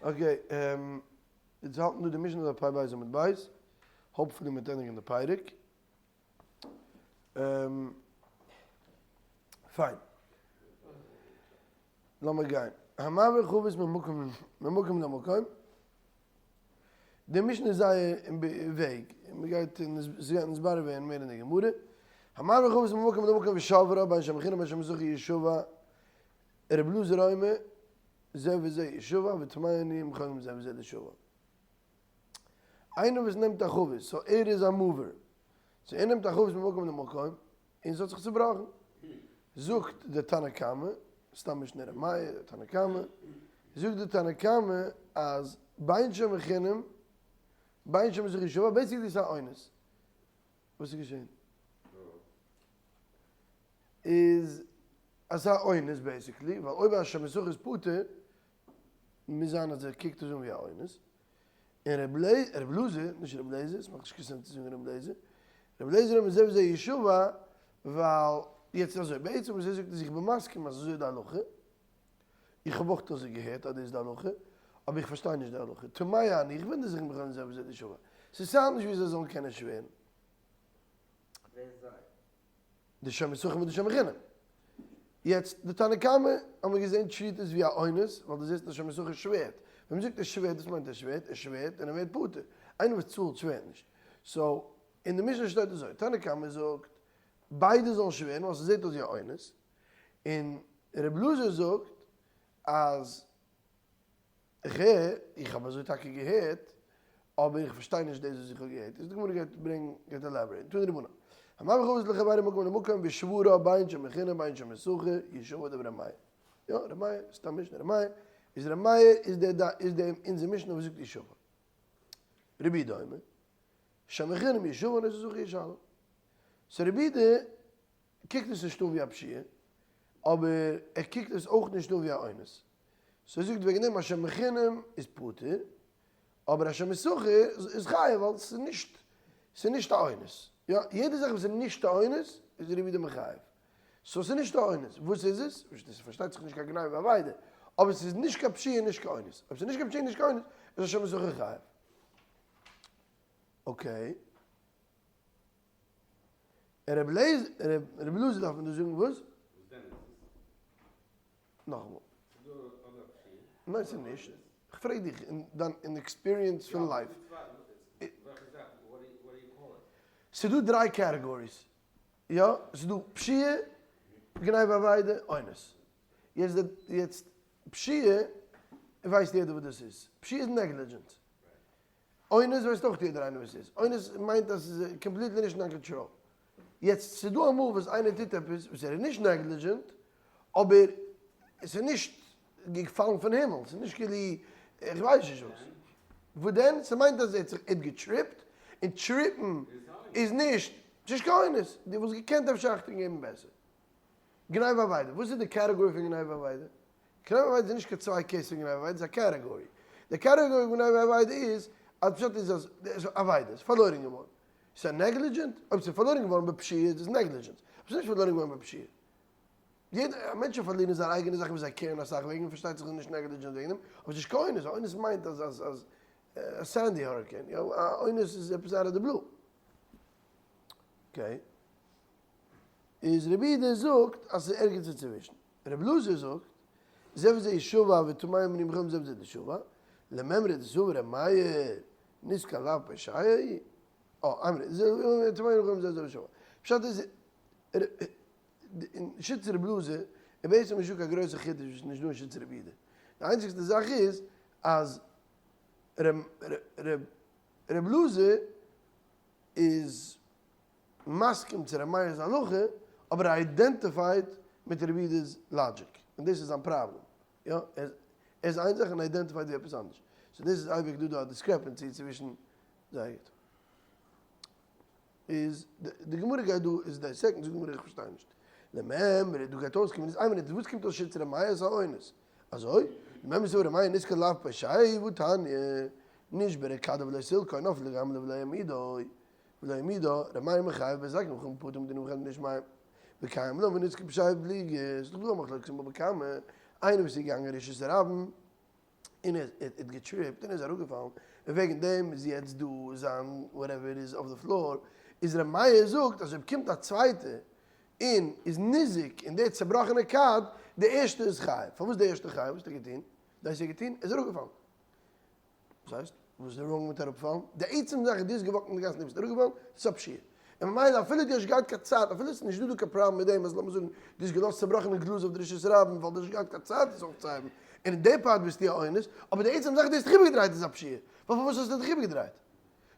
Okay, יעצט האלטן דא די משנה דף פ"ב עמוד ב', hopefully מ'וועט ענדיגן די פרק. פיין. לאמיר גיין. המעביר חבית ממקום ממקום למקום. די משנה איז זייער vague, מ'גייט ס'גייט נתברר ווערן מער אין די גמרא. המעביר חבית ממקום למקום ושברה בין שומר חינם בין שומר שכר ישבע רבי אלעזר אומר זה וזה ישבע וטמאין יכולים זה וזה לישבע. איינער וואס נעמט א חבית, so ער איז א mover, so ער נעמט א חבית ממקום למקום, און ס'האט זיך צובראכן. זאגט דער תנא קמא, סתם משנה ר' מאיר, דער תנא קמא, זאגט דער תנא קמא אז בין שומר חינם, בין שומר שכר ישבע, basically ס'איז א אונס. וואס איז געשען? איז אזא אונס basically, ווייל אויב א שומר שכר איז פטור, מוז זיין אז ער קוקט עס אן ווי א אונס. און ר' אלעזר, נישט ר' לעזער, ס'מאכט נישט קיין sense צו זאגן ר' לעזער, ר' לעזער האט מזה וזה ישבע, ווייל יעצט אזוי, בעצם וואס ער זאגט איז איך בין מסכים אז אזוי איז די הלכה, איך האב אויך אזוי געהערט אז דאס איז די הלכה, אבער איך פארשטיי נישט די הלכה, תמה אני, איך וואונדער זיך בכלל מזה וזה ישבע, ס' sound נישט ווי זיי זאלן קענען שווערן. ווער זיי? די שומר שכר מיט די שומר חינם. יעצט די תנא קמא האבן מיר געזען treat עס ווי א אונס, ווייל דו זעסט אז שומר שכר שווערט. ווען מ'זאגט ער שווערט, וואס מיינט ער שווערט? ער שווערט און ער ווערט פטור. איינער וואס צאלט שווערט נישט. so, אין די משנה שטייט אזוי, תנא קמא זאגט, ביידע זאלן שווערן ווייל ס'זעט אויס ווי א אונס. און ר' אלעזר זאגט אז איך הער, איך האב אזוי טאקע געהערט, אבער איך פארשטיי נישט דאס וואס איך האב געהערט, איז די גמרא גייט ברענגען, גייט elaborate ן, תנו רבנן, המעביר חבית לחבירו ממקום למקום ושברה בין שומר חינם בין שומר שכר ישבע דברי ר' מאיר. יא, ר' מאיר, סתם משנה, ר' מאיר, איז ר' מאיר איז דער איז דער אונזער משנה וואס זאגט ישבע. רבי יהודה אומר, שומר חינם ישבע נושא שכר ישלם. so רבי יהודה קוקט עס נישט אן ווי א פשיעה, אבער ער קוקט עס אויך נישט אן ווי א אונס. so ער זאגט וועגן דעם א שומר חינם איז פטור, אבער א שומר שכר איז חייב ווייל ס'איז נישט ס'איז נישט א אונס. יא, יעדע זאך וואס איז נישט א אונס איז רבי יהודה מחייב. so ס'איז נישט א אונס. וואס איז עס? ס'איז פארשטייט זיך נישט קיין גניבה ואבידה, אבער ס'איז נישט קיין פשיעה און נישט קיין אונס. אויב ס'איז נישט קיין פשיעה און נישט קיין אונס איז א שומר שכר חייב. Okay. ר' אלעזר דארף מען דא זאגן וואס? וואס דען איז עס? נאכאמאל. ס'איז דא אדער א פשיעה. ניין ס'איז נישט. כ'פרעג דיך אין דיין אין experience פון life. ס'איז דא דריי categories. יא? ס'איז דא פשיעה, גניבה אבידה, אונס. יעצט די יעצט פשיעה ווייסט יעדער וואס דאס איז. פשיעה איז negligent. אונס ווייסט אויך יעדער איינער וואס ס'איז. אונס מיינט אז ס'איז completely נישט אין דיין קאנטראל. יעצט ס'איז דא אמאל וואס איינער טוט עפעס וואס ער איז נישט negligent, אבער ס'איז נישט געפאלן פון הימל, ס'איז נישט כאילו איך ווייס נישט וואס. וואס דען? ס'מיינט אז ער האט זיך ער האט געטריפט, און טריפן איז נישט, ס'נישט קיין אונס, דו וואלסט געקענט אפשר אכטונג געבן בעסער. גניבה ואבידה, וואס איז די category פון גניבה ואבידה? גניבה ואבידה איז נישט קיין צוויי cases פון גניבה ואבידה, ס'איז א category. די category פון גניבה ואבידה איז, אז פשט איז אז אבידה איז פארלוירן געווארן. ס'איז א negligent? אויב ס'איז פארלוירן געווארן בפשיעה איז עס negligence. אויב ס'איז נישט פארלוירן געווארן בפשיעה. יעדע, מענטשן פארלירן זייער אייגענע זאכן וואס זיי care ן אסאך וועגן, פארשטייט זיך איז נישט negligent וועגן דעם, אבער ס'איז נישט קיין אונס, א אונס מיינט אז אז אז א Sandy hurricane, יא, א אונס איז עפעס out of the blue. Okay. איז רבי יהודה זאגט אז ס'איז ערגעץ אינצווישן. רבי אלעזר זאגט, זה וזה ישבע וטמאים אני יכולים זה וזה לישבע, למימרא דסבר ר' מאיר נזקא לאו פשיעה היא, אה, אמרי, טמאים יכולים זה וזה לישבע. פשט איז, אין שיטת רבי אלעזר איז בעצם נישטא קיין גרויסע חידוש וואס איז נישט דא אין שיטת רבי יהודה. די איינציגסטע זאך איז אז ר' אלעזר איז מסכים צו ר' מאיר'ס הלכה, אבער ער identified מיט רבי יהודה'ס logic, און דאס איז זיין פראבלעם, יא, ער איז איין זאך און identified ווי עפעס אנדערש, so דאס איז אייביג דא דא א discrepancy צווישן זיי. גוט. איז די גמרא גייט דא איז די second זאגט די גמרא איך פארשטיי נישט. למימרא דא גייט אויסקומען איז איין מינוט וואס קומט אויס שיטת ר' מאיר איז א אונס. אזוי? למימרא דסבר ר' מאיר נזקא לאו פשיעה והתניא נשברה כדו ולא סילקה נפלה לגמלא ולא העמידה ולא העמידה ר' מאיר מחייב בית זקן וחכמים פטור מדין וכן נישט מים וקיים לה ונזקא פשיעה פליגי ס'איז דאך דא א מחלוקת אין בבא קמא איינער וואס איז געגאנגען רשות הרבים. און ער האט געטריפט און ער איז אראפגעפאלן, און וועגן דעם איז יעצט דא זיין whatever איז אויף די floor, איז ר' מאיר זאגט אז אויב קומט א צווייטע און איז ניזוק אין די צובראכענע כד, די ערשטע איז חייב. פארוואס די ערשטע חייב? וואס האט ער געטון? דאס האט ער געטון? ער איז אראפגעפאלן. וואס הייסט? וואס איז wrong מיט אראפפאלן? די עצם זאך אז דו האסט געוואקט אין די גאס און דו ביסט אראפגעפאלן, דאס איז א פשיעה. און ממילא אפילו דו האסט נישט געהאט קיין צייט, אפילו עס איז נישט דא דא קיין פראבלעם מיט דעם אז לאמיר זאגן דו האסט געלאזט צובראכענע גלאז אויף די רשות הרבים ווייל דו האסט נישט געהאט קיין צייט עס אויפצוהייבן, און אין די part ביסטו א אונס, אבער די עצם זאך אז דו האסט דיך איבערגעדרייט איז א פשיעה. ווייל פארוואס האסטו דיך איבערגעדרייט?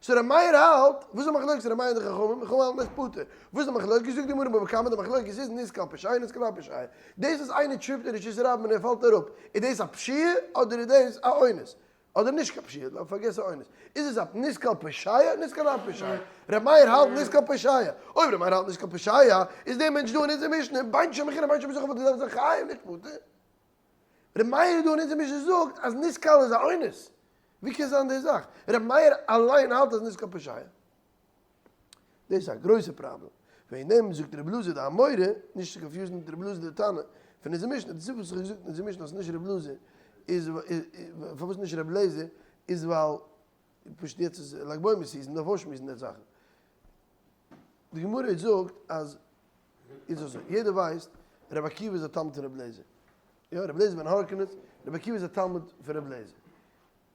so ר' מאיר האלט, וואס איז די מחלוקת ר' מאיר און די חכמים? חכמים האלטן עס פטור. וואס איז די מחלוקת? זאגט די גמרא בבא קמא די מחלוקת איז נתקל פושע נתקל לאו פושע. דאס אז איינער טריפט אין רשות הרבים און ער פאלט אראפ, איז דאס א פשיעה אדער איז דאס א אונס? אדער נישט קיין פשיעה, לאמיר פארגעסן אונס. איז עס א נתקל פושע נתקל לאו פושע? ר' מאיר האלט נתקל פושע. אויב ר' מאיר האלט נתקל פושע, איז דער מענטש דא אין אונזער משנה, בין שומר חינם בין שומר שכר וואלט געדארפט זיין חייב נישט פטור. ר' מאיר דא אין אונזער משנה זאגט אז נתקל איז א אונס. ווי קען זיין די זאך? ר' מאיר אליין האלט אז נתקל פושע. דאס איז א גרויסע פראבלעם. וועגן דעם זאגט ר' אלעזר די אמורא, נישט צו קאנפיוזן מיט ר' אלעזר די תנא פון אונזער משנה, די סיבה וואס איך האב געזאגט אין אונזער משנה אז נישט ר' אלעזר איז, פארוואס נישט ר' אלעזר, איז ווייל פשוט יעצט איז לג בעומר season, מ'דארף אויסשמועסן די זאכן. די גמרא זאגט אז איז אזוי, יעדער ווייסט רבי עקיבא איז א תלמיד פון רבי אליעזר, יא רבי אליעזר בן הורקנוס, רבי עקיבא איז א תלמיד פון רבי אליעזר,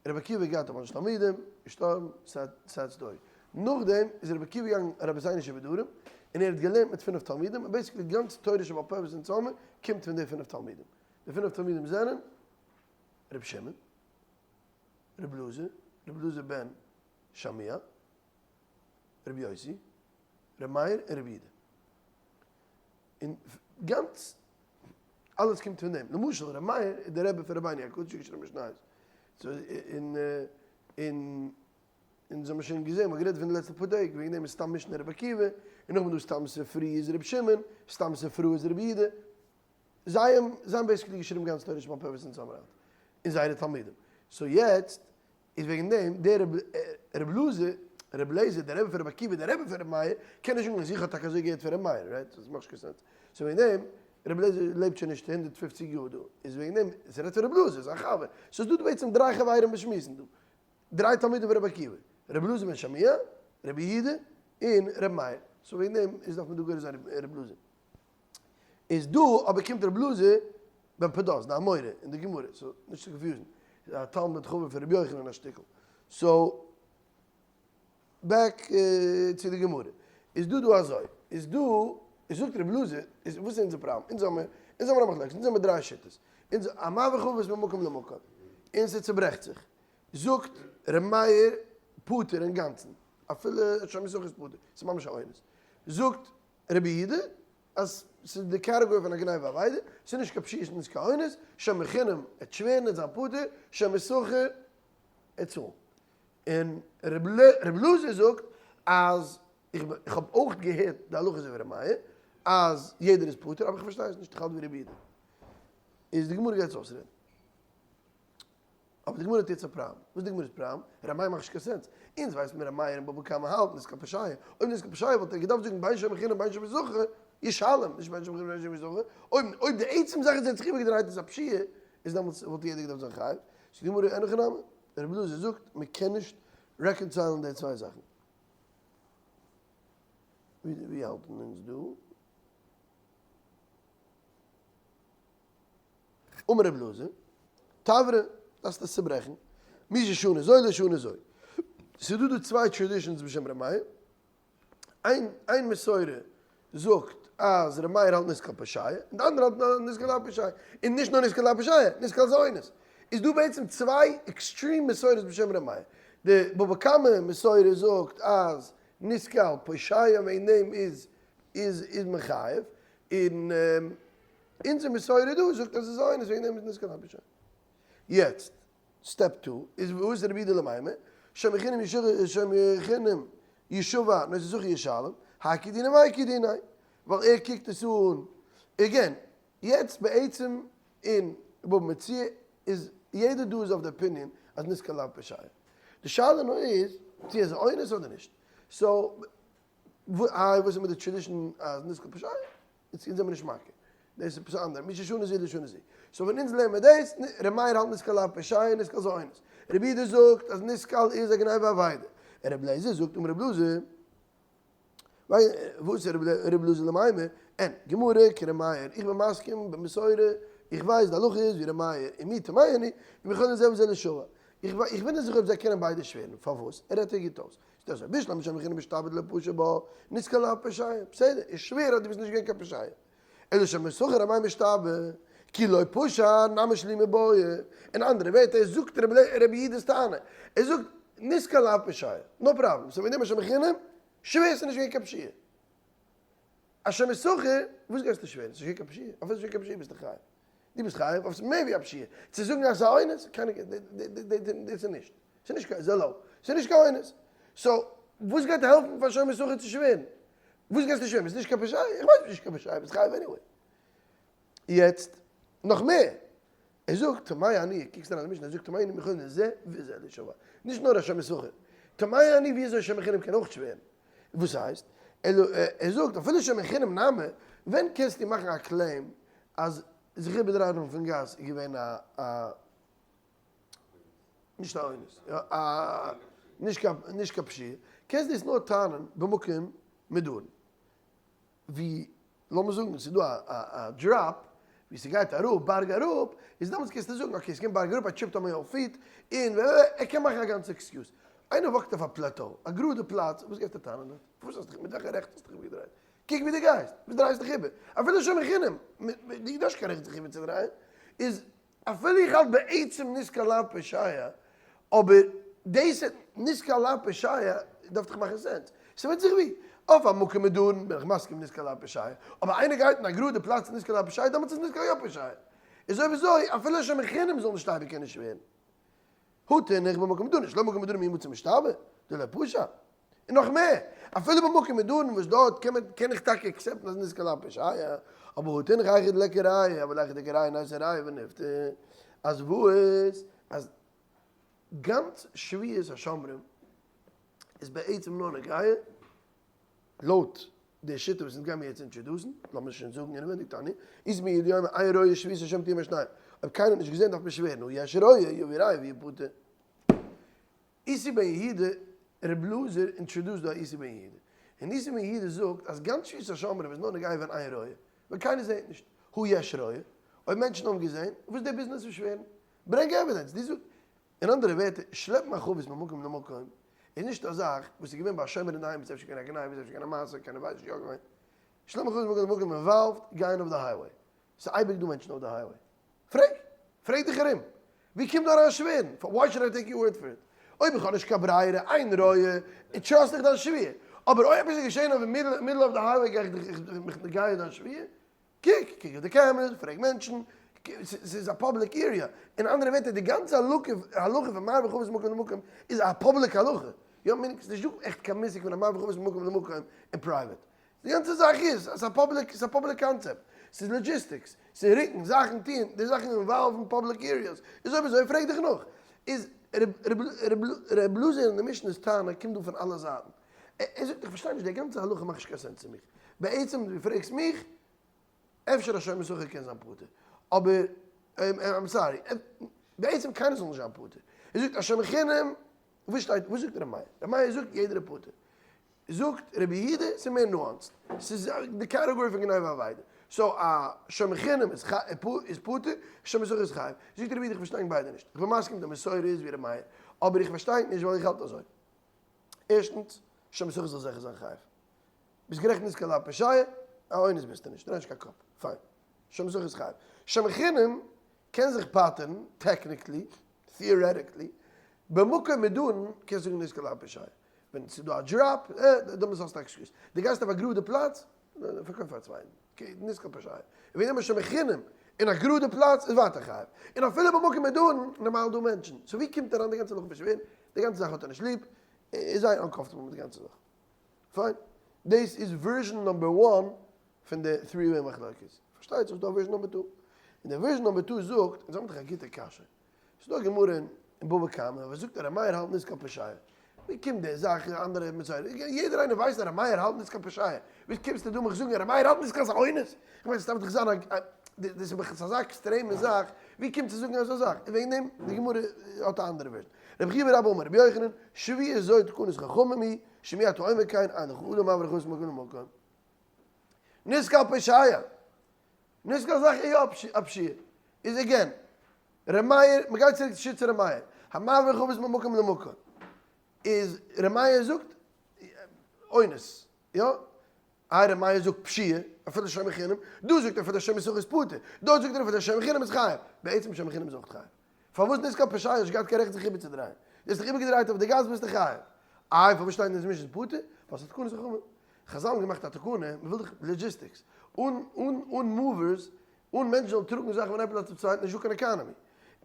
רבי עקיבא האט געהאט א באנטש תלמידים, געשטארבן, sad story. נאכדעם איז רבי עקיבא געגאנגען רבותינו שבדרום, און ער האט געלערנט מיט פינף תלמידים, און basically די גאנצע תורה שבעל פה וואס אונז האמיר, קומט פון די פינף תלמידים. די פינף תלמידים זענען, רבי שמעון, רבי אלעזר, רבי אלעזר בן שמוע, רבי יוסי, רבי מאיר און רבי יהודה. און גאנץ אלעס קומט פון דעם. למשל רבי מאיר איז דער רבי פון רבינו הקדוש געשריבן משניות. so און און אונז האבן שוין געזען, מ'האט גערעדט פון די לעצטע פאר טעג, וועגן דעם איז סתם משנה רבי עקיבא, און נאכדעם איז דא סתם ספרי איז רבי שמעון, סתם ספרא איז רבי יהודה. זיי האבן זיי האבן basically געשריבן גאנץ תורה שבעל פה וואס אונז האבן היינט, און זייערע תלמידים. so יעצט איז וועגן דעם דער רבי אלעזר, רבי אליעזר, דער רבי פון רבי עקיבא, דער רבי פון רבי מאיר, קען נישט זאגן אז איך האב טאקע אזוי געהערט פון רבי מאיר, right? דאס מאכט נישט קיין sense. so וועגן דעם, רבי אליעזר לעבט שוין נישט 150 יאר דא, איז וועגן דעם, עס רעדט פון רבי אלעזר, זיין חבר. so איז דא בעצם דריי חברים וואס שמועסן דא. דריי תלמידים פון רבי עקיבא, רבי אלעזר בן שמוע, רבי יהודה, און רבי מאיר. so וועגן דעם איז דארף מען דא גורס זיין רבי אלעזר. איז דא אבער קומט רבי אלעזר בן פדת די אמורא אין די גמרא, so נישט צו קאנפיוזן, איז א תלמיד חבר פון רבי יוחנן א שטיקל, so back צו די גמרא, איז דא דא אזוי, איז דא, איז זאגט רבי אלעזר, איז וואס איז אונזער פראבלעם, אונז האמיר, אונז האמיר א מחלוקת, אונז האמיר דריי שיטות, אונז המעביר חבית ממקום למקום, און ס'צוברעכט זיך, זאגט ר' מאיר פטור אינגאנצן, אפילו שומר שכר איז פטור, ס'איז ממש א אונס, זאגט רבי יהודה, אז ס'איז די קאטעגארי פון א גניבה ואבידה, ס'איז נישט קיין פשיעה און נישט קיין אונס, שומר חינם עט שווערן עט זיין פטור, שומר שכר עט צאלן. און רבי אלעזר זאגט אז איך האב אויך געהערט די הלכה אזוי ווי רבי מאיר, אז יעדער איז פטור, אבער איך פארשטיי עס נישט, איך האלט ווי רבי יהודה. איז די גמרא גייט עס אויסרעדן. אבער די גמרא האט יעצט א פראבלעם. וואס איז די גמרא'ס פראבלעם? ר' מאיר מאכט נישט קיין sense. אונז ווייסן מיר ר' מאיר אין בבא קמא האלט נתקל פושע. אויב נתקל פושע וואלט ער געדארפט זאגן בין שומר חינם בין שומר שכר ישלם, נישט בין שומר חינם בין שומר שכר. אויב אויב די עצם זאך איז ער האט זיך איבערגעדרייט איז א פשיעה, איז דעמאלטס וואלט יעדער געדארפט זיין חייב. זאגט די גמרא אין הכי נמי. רבי אלעזר זאגט מען קען נישט רעקאנסיילן די צוויי זאכן. ווי האלטן אונז דא? אמר רבי אלעזר, תברא, דארפסט עס צוברעכן, מי ששנה זו לא שנה זו. ס'איז דא דא צוויי traditions בשם ר' מאיר, איין איין מסורה זאגט אז ר' מאיר האלט נתקל פושע, און די אנדערע האלט נתקל לאו פושע, און נישט נאר נתקל לאו פושע, נתקל אונס. איז דא בעצם צוויי extreme מסורות בשם ר' מאיר. די בבא קמא מסורה זאגט אז נתקל פושע וועגן דעם איז איז איז מען חייב, און אונזער מסורה דא זאגט אז עס איז אונס וועגן דעם איז נתקל לאו פושע. יעצט step two איז וואס איז רבי יהודה למימר, שומר חינם שומר חינם ישבע נושא שכר ישלם, האי כדיניה והאי כדיניה, ווייל ער קוקט עס אן, again, יעצט בעצם אין בבא מציעא איז יעדער דא איז אויף די opinion אז נתקל לאו פושע. די שאלה נאר איז צו עס איז אונס אדער נישט. so איי וואס איז מיט די tradition אז נתקל פושע? אונז זעמיר נישט מכיר. דאס איז עפעס אנדערע, מששנה זו לשנה זו. so ווען אונז לערנען מיר דאס, ר' מאיר האלט נסקל לאו פשיעה נסקל זה אונס. רבי יהודה זאגט אז נסקל איז א גניבה ואבידה. און רבי אליעזר זאגט אמר רבי אלעזר, וואס איז רבי אלעזר למימר? אין, גמרא כר' מאיר, איך בין מסכים במסורה, איך ווייס די הלכה איז ווי ר' מאיר, און מי תמהני, אם יכולין זה וזה לשבע. איך וואונדער זיך אויב זיי קענען ביידע שווערן, פארוואס? ער רעדט זיך גוט אויס. איז דאס בשלמא שומר חינם משתעבד לא פשע בה, נסקל לאו פשיעה, בסדר, איך שווער אז דו ביסט נישט געווען קיין פושע. אלא שומר שכר אמאי משתעבד, כי לא פשע נמי שלומי בעי, אין אנדערע ווערטער זאגט רבי יהודה'ס טענה, ער זאגט נסקל לאו פשיעה, no problem, so וועגן דעם א שומר חינם, שווער ס'איז נישט געווען קיין פשיעה. א שומר שכר, וואס גייסטו שווערן? ס'איז נישט געווען קיין פשיעה, אויף וואס איז נישט געווען קיין פשיעה ביסטו חייב. דו ביסט חייב אויף מער ווי א פשיעה. צו זאגן אז ס'איז א אונס, קיינער, דאס איז נישט. ס'איז נישט קיין, זה לא. ס'איז נישט קיין אונס. so, וואס גייט העלפן פאר שומר שכר צו שווערן? וואס גייסטו שווערן? ביסט נישט קיין פושע? איך ווייס ביסט נישט קיין פושע, ביסט חייב anyway. יעצט, נאך מער. ער זאגט, תמהני אני, קוקסט אריין אין די משנה, ער זאגט תמהני אם יכולין זה וזה להישבע. נישט נאר א שומר שכר. תמהני אני ווי אזוי שומר חינם קען אויך שווערן. וואס הייסט? ער זאגט אפילו שומר חינם נמי, ווען קענסטו מאכן א claim אז זיך איבערדרייען פון גאס איז געווען א א נישט א אונס, א נישט קיין נישט קיין פשיעה, קענסט דאס נאר טענה'ן במקום מדורן. ווי לאמיר זאגן ס'איז דא א drop ווי ס'גייט אראפ בארג אראפ, איז דעמאלטס קענסטו זאגן okay ס'קומט בארג אראפ I tripped on my own feet און ער קען מאכן א גאנצע excuse. איינער walk ט אויף א plateau, א גראדע פלאץ, וואס גייסטו טענה'ן דארט? פארוואס האסטו דיך, מיט וועלכע רעכט האסטו דיך איבערגעדרייט? קוק ווי דו גייסט, וואס דרייסט דיך איבער? אפילו שומר חינם, דו האסט קיין רעכט זיך איבערצודרייען, איז אפילו איך האלט בעצם נסקל לאו פשיעה, אבער דאס נסקל לאו פשיעה דארף דאך מאכן sense. ס'ווענדט זיך ווי. אויף א מקום מדורן בין איך מסכים נסקל לאו פשיעה, אבער איינער גייט אין א גראדע פלאץ נסקל לאו פשיעה דעמאלטס איז נסקל יא פשיעה. איז אויב אזוי אפילו שומר חינם זאל נישט אייביג קענען שווערן. הא תינח במקום מדורן, שלא במקום מדורן מי מצי משתבע, דלא פשע. און נאך מער, אפילו במקום מדורן וואס דארט קען מען קען איך טאקע accept ן אז נסקל לאו פשיעה, אבער הא תינח היכא דליכא ראיה, אבל היכא דאיכא ראיה נייתי ראיה ונפטר, אז וואס? אז גאנץ שבועת השומרים איז בעצם נאר נוגע לויט די שיטה וואס אונז גיימיר יעצט introduce ן, לאמיר שוין זאגן אינעווייניג תניא, איז מי ידיע אומר אין רואה שבועת השומרים תהיה בין אויב קיינער האט נישט געזען דארף מען שווערן, הא יש רואה יביא ראיה ויהיה פטור. איסי בן יהודה, ר' אלעזר introduce ט דא א איסי בן יהודה, און איסי בן יהודה זאגט אז גאנץ שבועת השומרים איז נאר נוגע ווען אין רואה, ווען קיינער זעט נישט, הא יש רואה, אויב מענטשן האבן געזען, וואס איז די ביזנעס פון שווערן? ברענג evidence, דו זאגסט, אין אנדערע ווערטער, שלעפן א חבית ממקום למקום איז נישט א זאך וואס איז געווען ביי א שומר אינדערהיים, איז אפשר געווען א גניבה, איז אפשר געווען א מעשה, קיינער ווייסט נישט, יא געווען. שלעפן א חבית ממקום למקום involved גיין אויף די highway. ס'איז אייביג דא מענטשן אויף די highway. פרעג! פרעג דיך ארום! ווי קומט דא אריין שווערן? Why should I take your word for it? אויב איך האב נישט קיין ברירה, אין רואה, איך trust דיך דיין שבועה. אבער אויב עפעס איז געשען אויף middle of the highway גיי איך דיך מיך נוגע דיין שבועה? קוק, קוק אויף די cameras, פרעג מענטשן, ס'איז א public area. אין אנדערע ווערטער, די גאנצע הלכה פון מעביר חבית ממקום למקום איז א public הלכה. יא, meaning ס'איז נישטא עכט קיין מושג פון א מעביר חבית ממקום למקום אין private. די גאנצע זאך איז, ס'איז א public, ס'איז א public concept. ס'איז logistics, ס'איז רוקן, זאכן טוהן, די זאכן involve ן public areas. איז אויב אזוי פרעג דיך נאך. איז ר' אלעזר אין די משנה'ס טענה קומט דא פון אלע זייטן. ער זאגט איך פארשטיי נישט די גאנצע הלכה מאכט נישט קיין sense צו מיך. בעצם דו פרעגסט מיך, אפשר א שומר שכר קען זיין פטור, אבער I'm sorry, בעצם קיינער זאל נישט זיין פטור. ער זאגט א שומר חינם, וואס שטייט, וואס זאגט ר' מאיר? ר' מאיר זאגט יעדער איז פטור. זאגט רבי יהודה ס'איז מער nuanced, ס'איז די category פון גניבה ואבידה, so א שומר חינם איז פטור, שומר שכר איז חייב, זאגט רבי יהודה איך פארשטיי ענק ביידע נישט, איך בין מסכים די מסורה איז ווי רבי מאיר, אבער איך פארשטיי ענק נישט ווייל איך האלט אזוי. ערשטנס, שומר שכר זאל זיכער זיין חייב. ביסט גערעכט נסקל לאו פשיעה, א אונס ביסטו נישט, דריי נישט קיין קאפ, פיין. שומר שכר איז חייב. שומר חינם קען זיך פטר'ן, technically, theoretically, במקום מדורן קענסטו זאגן נסקל לאו פשיעה. ווען ס'איז דא א drop, אה, דעמאלטס האסטו א excuse. דו גייסט אויף א גראדע פלאץ, פארקויף פאר א צווייטן. okay, נסקל פשיעה. און ווען אימער שומר חינם אין א גראדע פלאץ איז ווייטער חייב. און אפילו במקום מדורן, נארמאל דא מענטשן. so ווי קומט אריין די גאנצע הלכה פון שווערן? די גאנצע זאך האט ער נישט ליב, ער איז זייער uncomfortable מיט די גאנצע זאך. פיין. דאס איז version number one פון די three way מחלוקת. פארשטייט זיך ס'דא version number two. און די version number two זאגט, אונז האבן דאך א גוטע קשיא. ס'איז דא א גמרא אין בבא קמא וואס זאגט אז ר' מאיר האלט נסקל פשיעה. ווי קומט די זאך אנדערע מסורה? יעדער איינער ווייסט אז ר' מאיר האלט נישט קיין פושע. ווי קומסטו דא מיך זאגן ר' מאיר האלט נישט קיין אונס? איך מיין ס'דארף דאך זיין א דאס איז בכלל אזא עקסטרעמע זאך, ווי קומט צו זאגן אזא זאך? און וועגן דעם די גמרא האט א אנדערע version. רבי חייא בר אבא אמר רבי יוחנן, שבועה זו תקנת חכמים היא, שמי אתה אומר כן, אין לך אדם מעביר חכמים ממקום למקום. נסקל פושע. נסקל זאך איז יא א פשיעה. איז again, ר' מאיר, מ'גייט צוריק צו שיטת ר' מאיר, המעביר חבית ממקום למקום, איז ר' מאיר זאגט אונס, יא? איי ר' מאיר זאגט פשיעה, אפילו שומר חינם, דא זאגט ער אפילו שומר שכר איז פטור, דארט זאגט ער אפילו שומר חינם איז חייב, בעצם שומר חינם איז אויך חייב. פארוואס נסקל פושע האסט געהאט קיין רעכט זיך איבערצודרייען? דו האסט דיך איבערגעדרייט אויף די גאס ביסטו חייב. איי פארוואס שטייט אין די משנה פטור? ווייל ס'איז תקנת חכמים. חזל האבן געמאכט א תקנה, מ'וויל דאך logistics, אן אן אן movers, אן מענטשן זאלן טראגן זאכן פון איין פלאץ צום צווייטן איז נישטא קיין economy.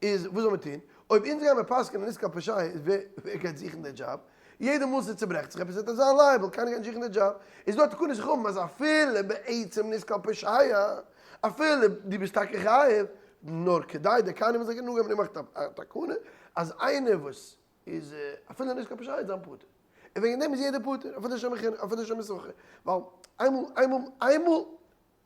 איז וואס זאל מען טון? אויב אונז גיימער פסק'ענען נסקל פושע איז ווער ווער גייט זוכן די דזשאב? יעדע מאל ס'צוברעכט זיך עפעס וועט ער זיין liable, קיינער גייט נישט זוכן די דזשאב. איז דא א תקנת חכמים אז אפילו בעצם נסקל פושע, אפילו דו ביסט טאקע חייב, נאר כדי די economy זאל קענען אנגיין האט מען געמאכט א תקנה אז איינער וואס איז אפילו נסקל פושע איז זיין פטור. און וועגן דעם איז יעדער פטור, אפילו שומר חינם, אפילו שומר שכר. ווייל איינמאל, איינמאל, איינמאל,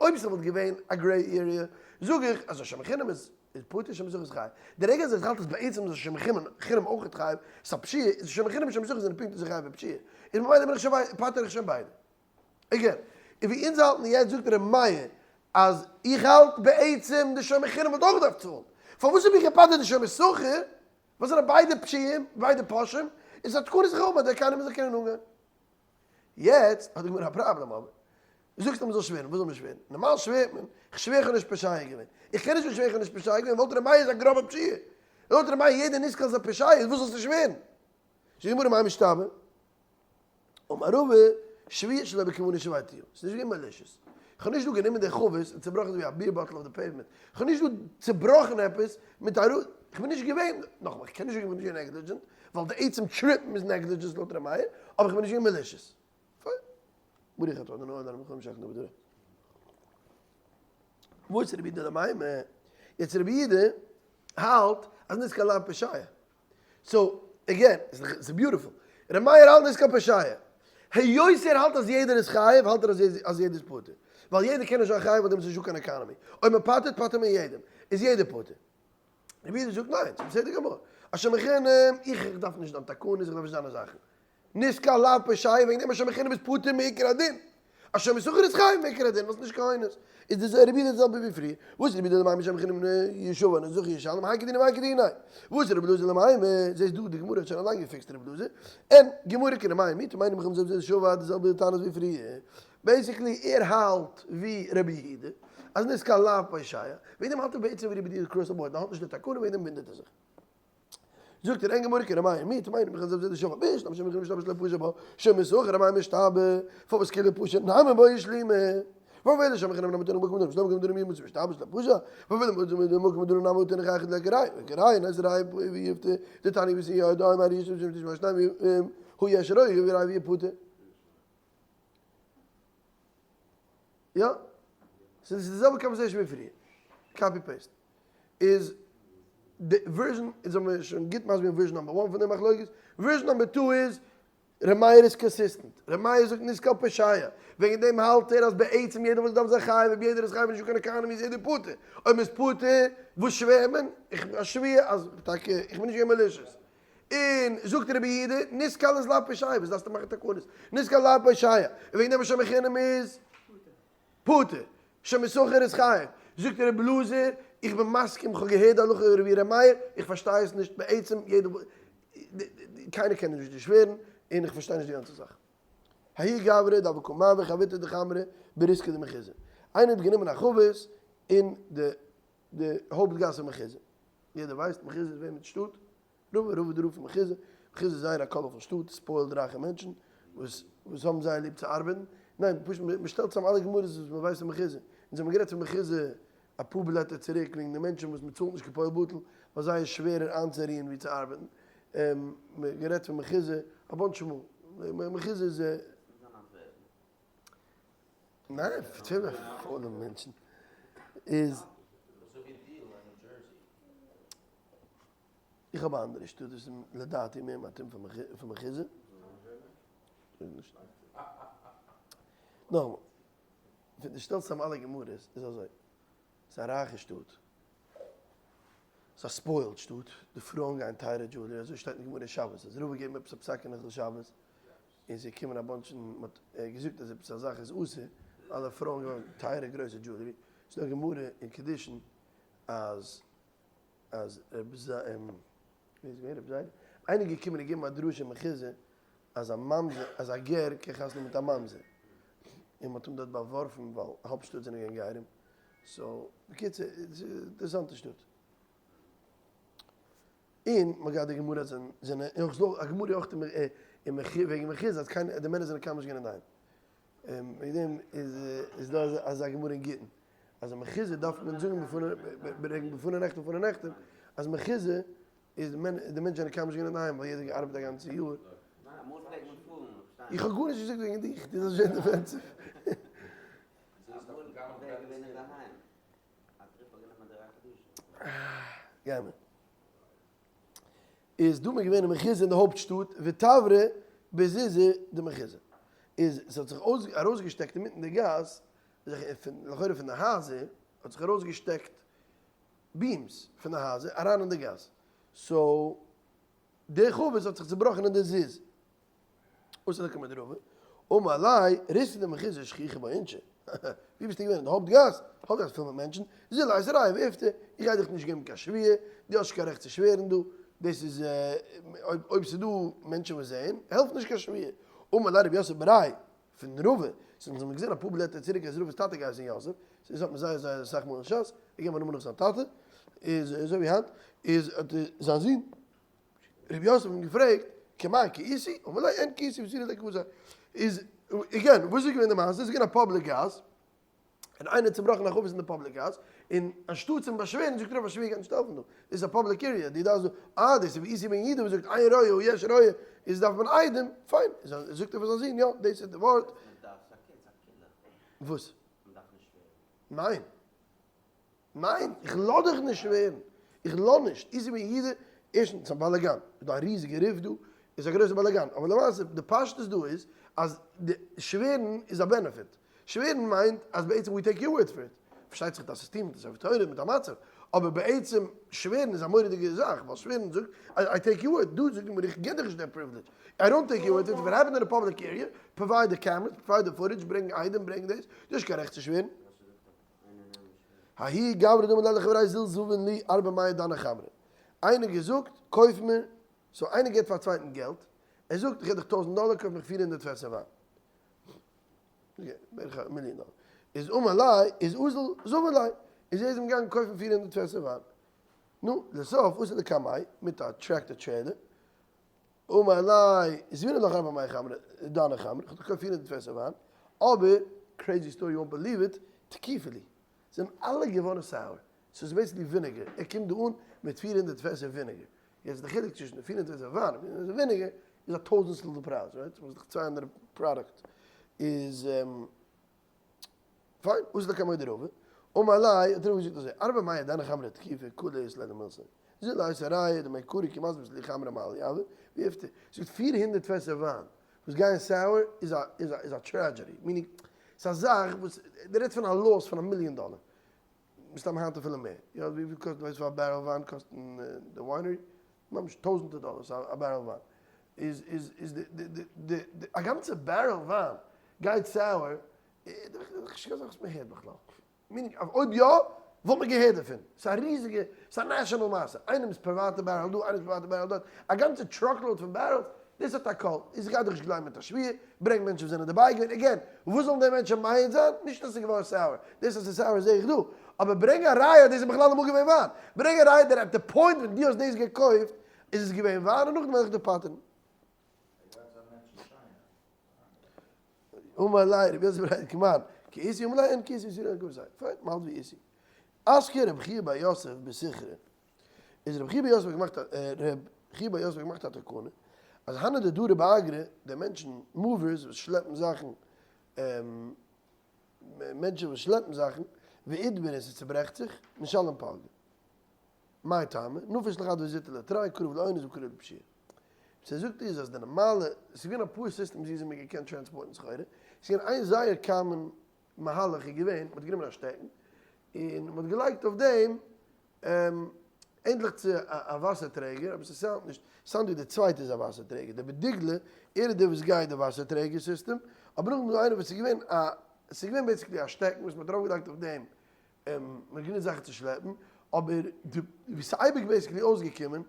אויב ס'וואלט געווען א gray area, זאג איך אז א שומר חינם איז פטור, שומר שכר איז חייב. די רגע אז איך האלט אז בעצם איז א שומר חינם אויכעט חייב, ס'איז א פשיעה, איז שומר חינם און שומר שכר זענען פונקט אזוי חייב ווי פשיעה. איז ממילא בין איך שוין פטר איך שוין ביידע. again, און ווי אונז האלטן יעצט זאגט ר' מאיר אז איך האלט בעצם די שומר חינם וואלט אויך געדארפט צאלן. פארוואס האב איך געפטר'ט די שומר שכר? וואס זענען ביידע פשיעים, ביידע פושעים, איז א תקנת חכמים אז די economy זאל קענען אנגיין. יעצט האט די גמרא א פראבלעם אבער. דו זאגסט אז מ'זאל שווערן, וואס זאל מען שווערן? נארמאל שווערט מען, איך שווער איך האב נישט פושע געווען. איך קען נישט שווערן איך האב נישט פושע געווען, וואלט ר' מאיר איז א גראבע פשיעה. לויט ר' מאיר יעדער נסקל איז א פושע, איז וואס זאלסטו שווערן? זאגט די גמרא מאי משתמע? אמר רבא, שבועה שלא בכוונה שברתיה. ס'איז נישט געווען malicious. איך האב נישט דא גענומען די חבית און צעבראכן אזויווי א beer bottle אויף די pavement. איך האב נישט דא צעבראכן עפעס מיט א ר. איך בין נישט געווען, נאכאמאל, איך קען נישט זאגן איך בין נישט געווען negligent, ווייל די עצם trip ן איז negligence לויט ר' מאיר, אבער איך בין נישט געווען malicious. פיין. ברוך אתה אדוני העולם המקום שכנו בדורו. וואס איז רבי יהודה למימר? יעצט רבי יהודה האלט אז נסקל לאו פושע. so, again, ס'איז beautiful. ר' מאיר האלט נישט קיין פושע. היות ער האלט אז יעדער איז חייב, האלט ער אז יעדער איז פטור. ווייל יעדער קען נישט זיין חייב ווייל דעמאלטס איז נישטא קיין economy. אויב מען פטר'ט, פטר'ט מען יעדעם. איז יעדער פטור. רבי יהודה זאגט ניין, ס'איז בסדר גמור. א שומר חינם, איך דארף נישט דיין תקנות, איך דארף נישט דיינע זאכן. נסקל לאו פושע וועגן דעם א שומר חינם איז פטור מעיקר הדין. א שומר שכר איז חייב מעיקר הדין ווייל ס'איז נישט קיין אונס. איז די רבי יהודה די זעלבע ווי פריער. וואס רבי יהודה למימר שומר חינם ישבע זכר ישלם האי כדיניה והאי כדיניה. וואס רבי אלעזר למימר זעסט דא די גמרא האט שוין אליין געפיקסט רבי אלעזר. און גמרא כר' מאיר מיט מיינען מיך זעלבע ישבע די זעלבע טענות ווי פריער. basically ער האלט ווי רבי יהודה אז נסקל לאו פושע. וועגן דעם האלט ער בעצם ווי רבי יהודה across the board. ער האלט נישט די תקנה וועגן דעם וואונדערט ער זיך. זאגט ער אין גמרא כר' מאיר מיט מיינען מיך אזוי זאגט שומר ביש נאם שומר משתבש לפושה בו שומר סוחר ר' מאיר משתבע פארוואס כאילו פושה נאמען בו ישלימה וואו שומר חינם נאמען תנא מקום דרום שלום מקום דרום ימות משתבש לפושה וואו וועל מקום דרום נאמען תנא חייך לקראי קראי נז ראי ויפת דתני וسی ידע אמר יש שם תשמע שניים הוא יש רואי וראי ויפותה יא ס'איז די זעלבע conversation ווי פריער copy paste איז די version, איז האבן מיר שוין גוט מסביר געווען version number one פון די מחלוקת, version number two איז ר' מאיר איז consistent, ר' מאיר זאגט נסקל פושע, וועגן דעם האלט ער אז בעצם יעדער וואס דארף זיין חייב, אויב יעדער איז חייב איז נישטא קיין economy איז יעדער פטור, אויב מ'איז פטור וואס שווערט מען? איך שווער אז טאקע איך בין נישט געווען malicious. און זאגט רבי יהודה, נסקל איז לאו פושע, וואס דארפסטו מאכן תקנות? נסקל לאו פושע, און וועגן דעם שומר חינם איז פטור, שומר שכר איז חייב. זאגט רבי אלעזר, איך בין מסכים, איך האב געהערט די הלכה ווי ר' מאיר, איך פארשטיי עס נישט, בעצם יעדער, קיינער קען נישט שווערן, און איך פארשטיי נישט די גאנצע זאך. ההוא גברא דהוה קא מעביר חביתא דחמרא בריסקא דמחוזא. איינער האט גענומען א חבית אין די די הויפט גאס אין מחוזא. יעדער ווייסט מחוזא איז וועמענס שטאט? רבא רבא דרב פון מחוזא, מחוזא איז זייער א colorful שטאט, spoiled רייכע מענטשן וואס וואס האבן זייער ליב צו ארבעטן, ניין פשוט מען שטעלט צאם אלע גמרות וואס מען ווייסט אין מחוזא, אונז האבן גערעדט פון מחוזא אפאר בלעטער צוריק וועגן די מענטשן וואס מען צאלט נישט כפועל בטל ווייל זיי איז שווערער איינצורוען ווי צו ארבעטן, מען גערעדט פון מחוזא א bunch מאל, מחוזא איז. ניין, פארצייל פאר די מענטשן איז. איך האב א אנדערע שטאט וואס איז לדעתי מער מתאים פאר מחוזא. נאכאמאל, ווען דו שטעלסט צאם אלע גמרות איז אזוי, ס'איז א רייכע שטאט, ס'איז א spoiled שטאט, די פרויען גייען טייערע jewelry, אזוי שטייט אין גמרא אין שבת, אז רבא געבן עפעס א פסק אין הלכות שבת, און ס'איז געקומען א bunch און מ'האט געזאגט אז עפעס א זאך איז אסור, אלע פרויען גייען טייערע גרויסע jewelry, ס'איז דא א גמרא אין קידושין אז אז רבי ז ם, ווער איז געווען רבי זיידא? איינער איז געקומען און געגעבן א דרשה אין מחוזא אז א ממזר, אז א גר קען חתונה האבן מיט א ממזר, און מ'האט אים דארט באווארפן ווייל האלב שטאט זענען געווען גרים, so בקיצור, ס'איז א אינטערעסאנטע שטאט. און מ'האט געהאט די גמרא אז זענען, און אויך ס'דא א גמרא אויך אין וועגן מחוזא אז קיינער, די מענער זענען קיינמאל נישט געווען אינדערהיים. וועגן דעם איז דא אזא גמרא אין גיטין, אז א מחוזא דארף מען זאגן ברענגען בפני נכתב בפני נחתם, אז מחוזא איז די מענטשן זענען קיינמאל נישט געווען אינדערהיים ווייל יעדער האט געארבעט א גאנצע יאר. איך האב גארנישט געזאגט וועגן דיך, דו זאלסט ווערן defensive. גיימער. איז דא מען געווען אין מחוזא אין די הויפט שטאט ותברא בזיזא דמחוזא איז ס'האט זיך ארויסגעשטעקט אינמיטן די גאס לכאורה פון די הייזער האט זיך ארויסגעשטעקט beams פון די הייזער אריין אין די גאס so די חבית האט זיך צובראכן אין די זיז. אתא לקמיה דרבא, אמר ליה, ריתתא דמחוזא שכיחא בה אינשי, ווי ביסטו געווען אין די הויפט גאס? הויפט גאס פול מיט מענטשן, זיל אייתי ראיה ואיפטר, איך גיי דיך נישט געבן קיין שבועה, דו האסט נישט קיין רעכט צו שווערן דא, דאס איז אויב ס'איז דא מענטשן וואס זעען, העלפט נישט קיין שבועה. אמר ליה רב יוסף בריה פון רבא, ס'איז אונז האבן געזען אפאר בלעטער צוריק אז רבא'ס טאטע געהייסן יוסף, ס'איז האט מען זייער זייער אסאך מאל אין שס, געגעבן א נאמען נאך זיין טאטע, איז אזוי ווי היינט, איז האט זיין זון רבי יוסף האט אים געפרעגט, כמאן כאיסי? אמר ליה אין כאיסי וסרי ליה כוותיה. איז, again, וואס איז געווען די מעשה? עס איז געווען א public גאס, און איינער האט צובראכן א חבית אין די public גאס, און אנשטאט צום באשווערן זאגט רב א שבועה גייט נישט העלפן דא, דאס איז א public area, דו דארפסט דא, אה דאס איז ווי איסי בן יהודה וואס זאגט אין רואה אלא יש רואה, איז דארף מען עדים, פיין, זאגט ער פאר זיין זון, יא, דאס איז די ווארט. וואס? ניין. ניין, איך לאז דיך נישט שווערן, איך לאז נישט, איזי מיר יעדער, ערשטנס ס'איז א באלאגאן, איז דא א ריזיגע ריף דא, איז א גרויסע באלאגאן, אבער למעשה די פשטות דא איז אז די שווערן איז א benefit, שווערן מיינט אז בעצם we take your word for it, פארשטייט זיך די סיסטעם מיט די ספר תורה מיט א מצב, אבער בעצם שווערן איז א מורא'דיגע זאך, ווייל שווערן זאגט אז I take your word, דא זאגט מען איך גיב דיך נישט די privilege, I don't take your word for it, if it happened in a public area, provide the cameras, provide the footage, ברענג עדים, ברענג דאס, דו האסט קיין רעכט צו שווערן. ההוא גברא דאמר ליה לחבריה זיל זבין לי ארבע מאה דני חמרא. איינער געזאגט קויף מיר, so איינער געבט פאר א צווייטן געלט, ער זאגט איך געב דיך טויזנט דאלער קויף מיך 400 פעסער וויין. בערך א מיליאן דאלער. איז אמר ליה איז אזל זבין ליה. איז ער איז אים געגאנגען קויפן 400 פעסער וויין. נו, לסוף אתא לקמיה מיט א tractor trailer. אמר ליה, זבינא לך ארבע מאה חמרא, דני חמרא, איך האב דאך געקויפט 400 פעסער וויין, אבער, crazy story you won't believe it, תקיפו לי, זענען אלע געווארן sour, ס'איז basically vinegar, ער קומט דא אן מיט 400 פעסער vinegar, יעצט די חילוק צווישן די 400 פעסער וויין און 400 פעסער vinegar איז א טויזענטסטל די פרייז, right? ס'איז דאך צוויי אנדערע product, איז. פיין, אתא לקמיה דרבא, אמר ליה, האט רבא געזאגט אזוי, ארבע מאה דני חמרא תקיפו קלא אית ליה למילתא, זיל אייתי ראיה דמעיקרא כי מזבית לי חמרא מעליא הוה, ואיפטר, זאגט 400 פעסער וויין וואס גייען sour איז א איז א איז א tragedy, meaning ס'איז א זאך וואס, דו רעדסט פון א loss פון א מיליאן דאלער, מסתם היינט אפילו מער, יא וויפיל קאסט ווייסט וויפיל א barrel וויין קאסט אין די winery? ממש טויזענטער דאלערס א barrel וויין, איז איז איז די די די די א גאנצע barrel וויין גייט sour, נישט קיין זאך וואס מען הערט בכלל. meaning אז אויב יא, וואלט מען געהערט דערפון. ס'איז א ריזיגע, ס'איז א national מעשה. איינעמ'ס פריוואטע barrel דא, איינעמ'ס פריוואטע barrel דארט, א גאנצע truckload פון barrels, דאס האט א קול. איז איך גיי דיך נישט גלייבן מיט א שבועה, ברענג מענטשן וואס זענען דערביי געווען. again, וואס זאלן די מענטשן מעיד זיין? נישט אז ס'איז געווארן sour. דאס אז ס'איז sour זעה איך דא. אבער ברענג א ראיה אז דאס איז בכלל אמאל געווען וויין. ברענג א ראיה that at the point ווען דו האסט דאס געקויפט איז עס געווען וויין און נאכדעם וועל איך דיך פטר'ן. אמר ליה רבי יוסף בריה כמאן כאיסי אמר ליה אין כאיסי וסרי ליה כוותיה פיין מ'האלט ווי איסי אזכיר רבי חייא בר יוסף בסיכרא איז רבי חייא בר יוסף האט געמאכט א רבי חייא בר יוסף האט געמאכט א תקנה אז הנהו דדרו באגרא די מענטשן movers וואס שלעפן זאכן מענטשן וואס שלעפן זאכן ואיתברי און ס'צוברעכט זיך נשלם פלגא. מאי טעמא, נפיש לחד וזוטר לתרי, קרוב לאונס וקרוב לפשיעה. וואס ער זאגט איז אז די נארמאלע, עס איז געווען אפאר systems וויאזוי מען האט געקענט טראנספארטן סחורה, עס איז געווען איין זייער common מהלך איז געווען, מען האט גענומען א שטעקן, און מען האט געלייגט אויף דעם ענדליך צו א וואסער טרעגער, אבער ס' sound נישט, sound ווי די צווייטע איז א וואסער טרעגער, דער בדגלה, ער איז דער וואס גייט די וואסער טרעגער סיסטעם, אבער נאכדעם איז דא איינער וואס איז געווען א, ס'איז געווען basically א שטעקן וואס מען האט ארויף געלייגט אויף דעם, מען האט גענוצט זאכן צו שלעפן, אבער די, ווי ס'איז אייביג basically אויסגעקומען,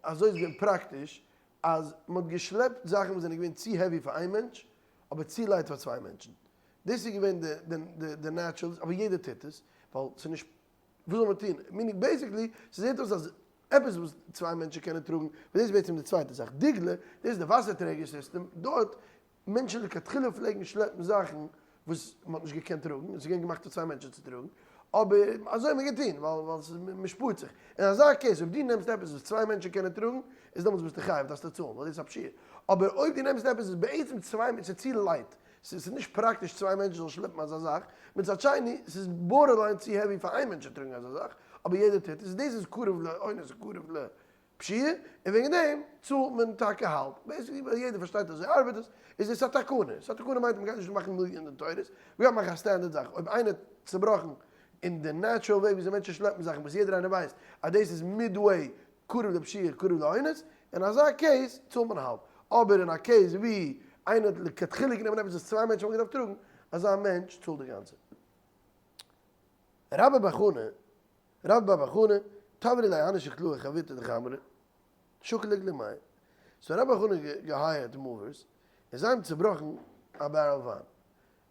אזוי איז געווען פראקטיש, אז מען האט געשלעפט זאכן וואס זענען געווען צו heavy פאר איין מענטש, אבער צו light פאר צוויי מענטשן. דאס איז געווען די natural, אבער יעדער טוט עס, ווייל ס'איז נישט וואס זאל מען טון? meaning basically, ס'זעט אויס אז עפעס וואס צוויי מענטשן קענען טראגן, וואס דאס איז בעצם די צווייטע זאך. דגלה, דאס איז די וואסער טרעגער סיסטעם, דארט מענטשן לכתחילה פלעגן שלעפן זאכן וואס מען האט נישט געקענט טראגן, און ס'איז געווען געמאכט פאר צוויי מענטשן צו טראגן, אבער אזוי האט מען געטון, ווייל ווייל ס'איז מען שפארט זיך. אין אזא case אויב דו נעמסט עפעס וואס צוויי מענטשן קענען טראגן, איז דעמאלטס ביסטו חייב, דארפסטו צאלן, ווייל דאס איז א פשיעה. אבער אויב דו נעמסט עפעס וואס בעצם צוויי מענטשן, ס'איז צו light, ס'איז נישט פראקטיש צוויי מענטשן זאלן שלעפן אזא זאך, מצד שני, ס'איז borderline צו heavy פאר איין מענטש צו טראגן אזא זאך, אבער יעדער טוט עס, דאס איז קרוב לאונס און קרוב לפשיעה, און וועגן דעם צאלט מען טאקע האלב, basically ווייל יעדער פארשטייט אזוי ארבעט עס, איז עס א תקנה, ס'א תקנה מיינט מ'גייט נישט מאכן מיליאן דין תורות, מ'גייט מאכן א standard זאך, אויב איינער האט צובראכן אין די natural וועג וויאזוי מענטשן שלעפן זאכן וואס יעדער איינער ווייסט אז דאס איז midway קרוב לפשיעה קרוב לאונס, אין אזא case צאלט מען האלב, אבער אין א case ווי איינער האט לכתחילה גענומען עפעס וואס צוויי מענטשן וואלטן געדארפט טראגן, אזא מענטש צאלט די גאנצע. רבה בר חנה, רבה בר בר חנה, תברי ליה הנשי כלאי חביתא דחמרא, שקלי גלימיה. so רבה בר חנה געהייערט movers, און זיי האבן צובראכן א barrel וויין.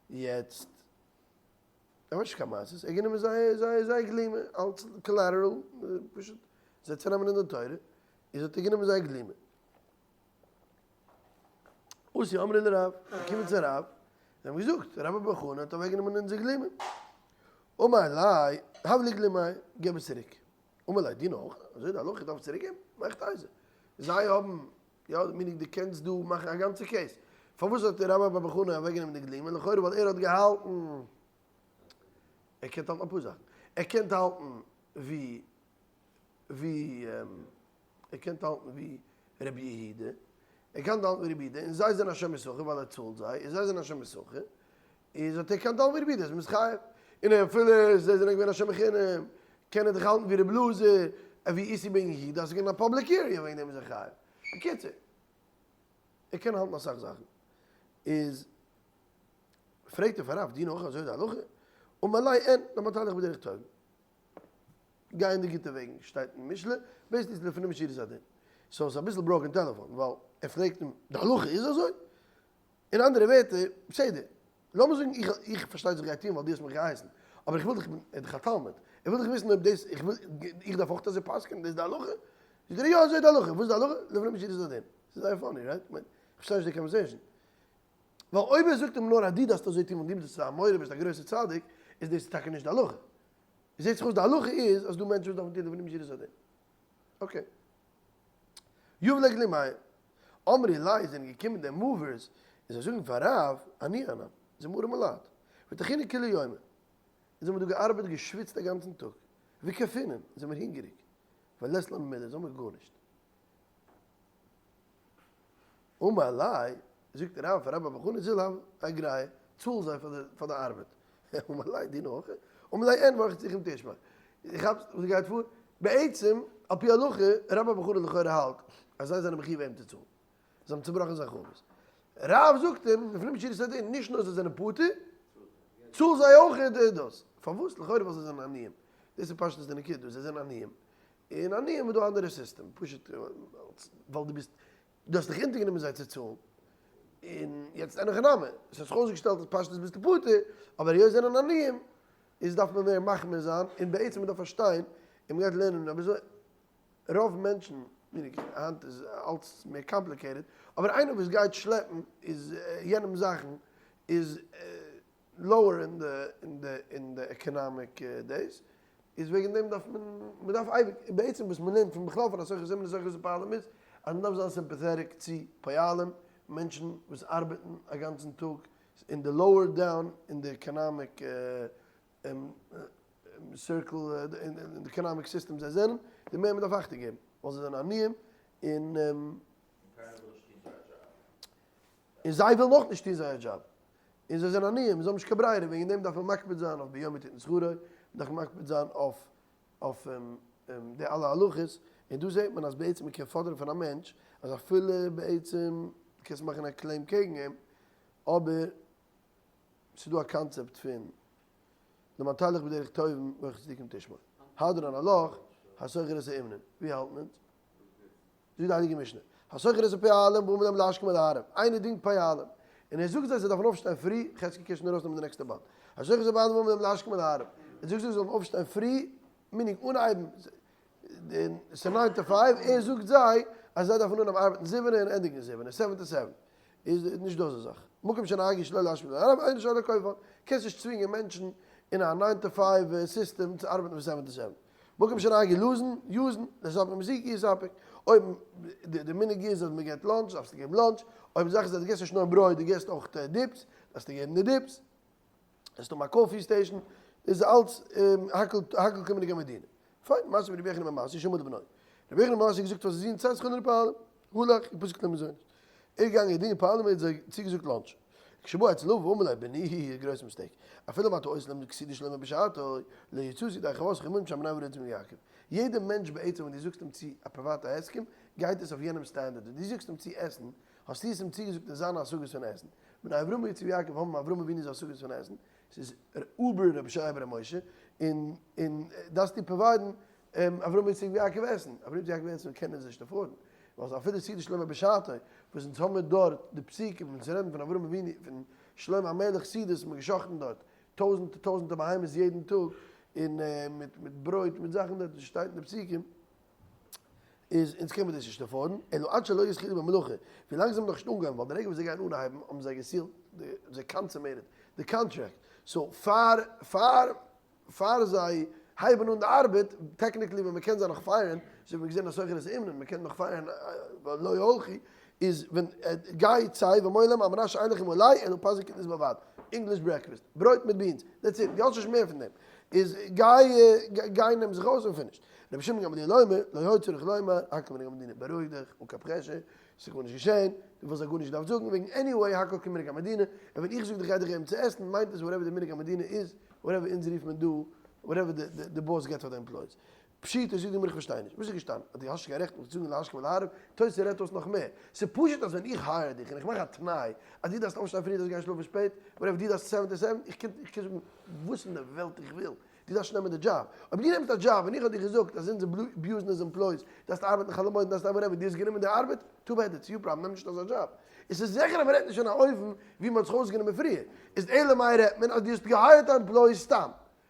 יעצט. ער ווייסט נישט קיין מעשות, ער האט גענומען זייער זייער זייער גלימה אלס collateral, פשוט זיי צו נעמען אין דין תורה, איז האט ער גענומען זייער גלימה. אתו אמרו לרב, געקומען צו רב, זיי האבן געזאגט, רבה בר חנה האט אוועק גענומען אונזער גלימה. אמר ליה, הב להו גלימייהו, געב עס צוריק. אמר ליה, דינא הכי, אזוי איז די הלכה, איך דארף עס צוריק געבן? מהיכי תיתי. זיי האבן, יא, meaning דו קענסט דא מאכן א גאנצע case. פארוואס האט רבה בר בר חנה אוועקגענומען די גלימה? לכאורה ווייל ער האט געהאלטן, ער קען האלטן אפאר זאכן, ער קען האלטן ווי ווי ער קען האלטן ווי רבי יהודה, ער קען האלטן ווי רבי יהודה, און זיי זענען השם יששכר ווייל ער צאלט זיי, און זיי זענען השם יששכר, איז האט ער געקענט האלטן ווי רבי יהודה איז מתחייב, און אפילו זיי זענען געווען השם חינם, קען ער דאך האלטן ווי רבי אלעזר, ווי איסי בן יהודה, אז ס'איז געווען א public area וועגן דעם איז ער חייב. בקיצור, ער קען האלטן אסאך זאכן. איז פרעגט ער פאר רב דינא הכי אזוי איז די הלכה? אמר ליה אין, למה תלך בדרך טובים. גיי אין די גוטע וועגן, שטייט אין משלי, בעסט איז לפנים משורת הדין. so ס'איז אביסל broken telephone, ווייל ער פרעגט אים, די הלכה איז אזוי? אין אנדערע ווערטער, בסדר, לאמיר זאגן איך איך פארשטיי וואס איך גיי טון ווייל דו האסט מיך געהייסן, אבער איך וויל דאך, ער איז דאך א תלמיד, ער וויל דאך וויסן אויב דאס, איך וויל, איך דארף אויך אזוי פסק'ענען, דאס איז די הלכה? זאגט ער, יא אזוי איז די הלכה, וואס איז די הלכה? לפנים משורת הדין. ס'איז זייער funny, right? כ'מיין, איך פארשטיי נישט די conversation. ווייל אויב ער זאגט אים נאר אז דו דארפסט אזוי טון ווייל דו ביסט א אמורא, ביסט א גרויסער צדיק, איז דאס טאקע נישט די הלכה. זעט זיך אויס די הלכה איז אז דא מענטשן וואס דארפן טון לפנים משורת הדין. okay. יהיב להו גלימייהו. אמרי ליה זענען געקומען די movers און זיי זאגן פאר רב עניי אנן, זיי האבן ארעמע לייט, וטרחינן כוליה יומא, אונז האבן דא געארבעט געשוויצט א גאנצן טאג, וכייפינן, אונז זעמיר הונגעריג, ולית לן מילי, אונז האמיר גארנישט. אמר ליה, זאגט רב פאר רבה בר בר חנה זיל הב אגרייהו, צאל זיי פאר די ארבעט. אמר ליה דינא הכי, אמר ליה אין ואורחות צריכים תשמע. כאפסט וואס גייט פאר? בעצם, על פי הלכה, רבה בר בר חנה לכאורה האלט אז זיי זענען מחיוב אים צו צאלן. זיי האבן צובראכן זיין חבית. רב זאגט אים, לפנים משורת הדין, נישט נאר זיי זענען פטור, צאל זיי אויך דאס. פארוואס? לכאורה ווייל זיי זענען עניים. דאס איז פשטות די נקודה, זיי זענען עניים. און עניים איז דא אנדערע סיסטעם, פשוט ווייל דו ביסט, דו האסט דיך אונטערגענומען זיי צו צאלן, און יעצט אין הכי נמי, עס האט זיך אויסגעשטעלט אז פשטות ביסטו פטור, אבער היות זיי זענען עניים, איז דארף מען מער מחמיר זיין, און בעצם מען דארף פארשטיין, און מען גייט לערנען אביסל, רוב מענטשן, היינט איז אלץ מער complicated, אבער איינער וואס גייט שלעפן איז יענעם זאכן איז lower אין די אין די אין די economic days, איז וועגן דעם דארף מען, מען דארף אייביג, בעצם וואס מען לערנט פון בכלל פון א סוחר סימן און סוחר פועלים איז, אז מען דארף זיין sympathetic צו פועלים, מענטשן וואס ארבעטן א גאנצן טאג אין די lower down אין די economic circle, אין די economic system זיי זענען, די מער מען דארף אכטונג געבן, ווייל זיי זענען עניים און און זיי ווילן אויך נישט טון זייער דזשאב, און זיי זענען עניים, זיי האבן נישט קיין ברירה, וועגן דעם דארף מען מקפיד זיין אויף ביום יתן שכרו, מען דארף מקפיד זיין אויף אויף די אלע הלכות, און דא זעט מען אז בעצם מען קען פאדערן פון א מענטש אז אפילו בעצם דו קענסט מאכן א claim קעגן אים, אבער ס'איז דא א קאנצעפט פון למען תלך בדרך טובים ואורחות צדיקים תשמור. הדרן עלך, השוכר את האומנין. ווי האלט מען אונז? זאגט די הייליגע משנה, השוכר את הפועלים ואמר להם להשכים ולערב, איינער דינגט פועלים, און ער זאגט זיי זיי דארפן אויפשטיין פרי, חזקי קען שוין ארויסנעמען די נעקסטע באנד, השוכר את הפועלים ואמר להם להשכים ולערב, ער זאגט זיי זאלן אויפשטיין פרי, meaning אנהייבן, ס'איז nine to five, ער זאגט זיי אז זיי דארפן אנהייבן ארבעטן זיבענע און ענדיגן זיבענע, seven to seven, איז נישט דא אזא זאך, מקום שנהגו שלא להשכים ולערב, אין רשאי לכופן, קענסט נישט צווינגען מענטשן אין א nine to five סיסטעם צו ארבעטן פון seven to seven. מקום שנהגו לזון, יזון, לספק מזיק יספק, אויב די מנהג איז אז מען געבט lunch דארפסטו געבן lunch, אויב די זאך איז אז דו געבסט נישט נאר ברויט דו געבסט אויך dips, דארפסטו געבן די dips, עס איז דא א coffee station, איז אלץ הכל כמנהג המדינה. פיין, מעשה ברבי יוחנן בן מתיא שאמר לבנו. רבי יוחנן בן מתיא האט געזאגט פאר זיין זון צא שכר לפועלים, הלך ופסק להם מזונות. ער איז געגאנגען דינגען פועלים און האט זיי צוגעזאגט lunch. כשבא אצל אביו אמר לו בני, גרויסע mistake, אפילו אם אתה עושה להם כסעודה שלמה בשעתו, לא יצאו ידי חובתך עמהם שם בני אברהם יעקב. יעדע מענטש בעצם ווען דו זאגסט אים צו א פריוואטע הסכם, גייט עס אויף יענעמ'ס סטענדערט, ווען דו זאגסט אים צו עסן, האסטו עס אים צוגעזאגט אין זיינע השגות פון עסן. בני אברהם יצחק ויעקב האבן אברהם אבינו'ס השגות פון עסן, ס'איז over רבי ישעי' בר' משה, און און דארפסטו provide ן אברהם יצחק ויעקב עסן, אברהם יצחק ויעקב עסן קענען זיי נישט afford ן, ווייל אפילו סעודת שלמה בשעתו, וואס אונז האמיר דארט די פסוקים ווען אונז רעדן פון אברהם אבינו פון שלמה המלך סעודות האט מען גע'שחט'ן דארט טויזענטער טויזענטער בהמות יעדן טאג, און מיט מיט ברויט מיט זאכן דארט וואס שטייט אין די פסוקים, איז אונז קען מיר דאס נישט afford ן, אלא עד שלא יתחילו במלאכה, ווילאנג זיי האבן נאכנישט אנגעהויבן, ווייל די רגע וואס זיי גייען אנהייבן האבן זיי גע seal ט, זיי consummated די קאנטראקט, so פאר פאר פאר זיי הייבן אן די ארבעט, technically ווען מ'קען זיי נאך fire ן, אזוי ווי מ'האט געזען אז שוכר את האומנין, מ'קען נאך fire ן ולא הלכו, איז ווען גיי צא ואמור להם על מנת שאין לכם עלי אלא פת וקטניות בלבד, English breakfast, ברויט מיט beans, that's it, דו האסט נישט מער פון דעם, איז גיי גיי נעם זיך אויס און finish. רבי שמעון גמליאל אומר, לא היה צריך לומר, הכל כמנהג המדינה, בארואיג דיך, אן קיין pressure, ס'איז גארנישט געשען, דו וואלסט זיי גארנישט געדארפט זאגן, וועגן anyway הכל כמנהג המדינה, און ווען איך זאג דיך גיי דיך געבן צו עסן, מיינט עס whatever די מנהג המדינה איז, whatever אונז רופט מען דא, whatever די boss געבט פאר די employees. פשיטא זאגט די גמרא איך פארשטיי נישט, וואס איז געשטאנען? אז דו האסט נישט קיין רעכט מיך צו זאגן להשכים ולערב, תוס' רעדט אויס נאך מער, ס'איז פשוט אז ווען איך hire דיך און איך מאך א תנאי אז דו דארפסט אויפשטיין פרי דארפסט גיין שלאפן שפעט, whatever דו דארפסט seven to seven, איך קען איך קען זאגן וואס אין די וועלט איך וויל, דו דארפסט נעמען די דזשאב. אויב דו נעמסט א דזשאב און איך האב דיר געזאגט אז אונז abuse ן אונז employees, דארפסט ארבעטן חול המועד דארפסט whatever, דו האסט גענומען די ארבעט, too bad it's your problem, נעם נישט אזא דזשאב. עס איז זיכער אז מען רעדט נישט פון א אופן ווי מען האט זיך אויסגענומען פריער. איז אלא מאי רעדט מען אז דו האסגע hire ט א employee סתם.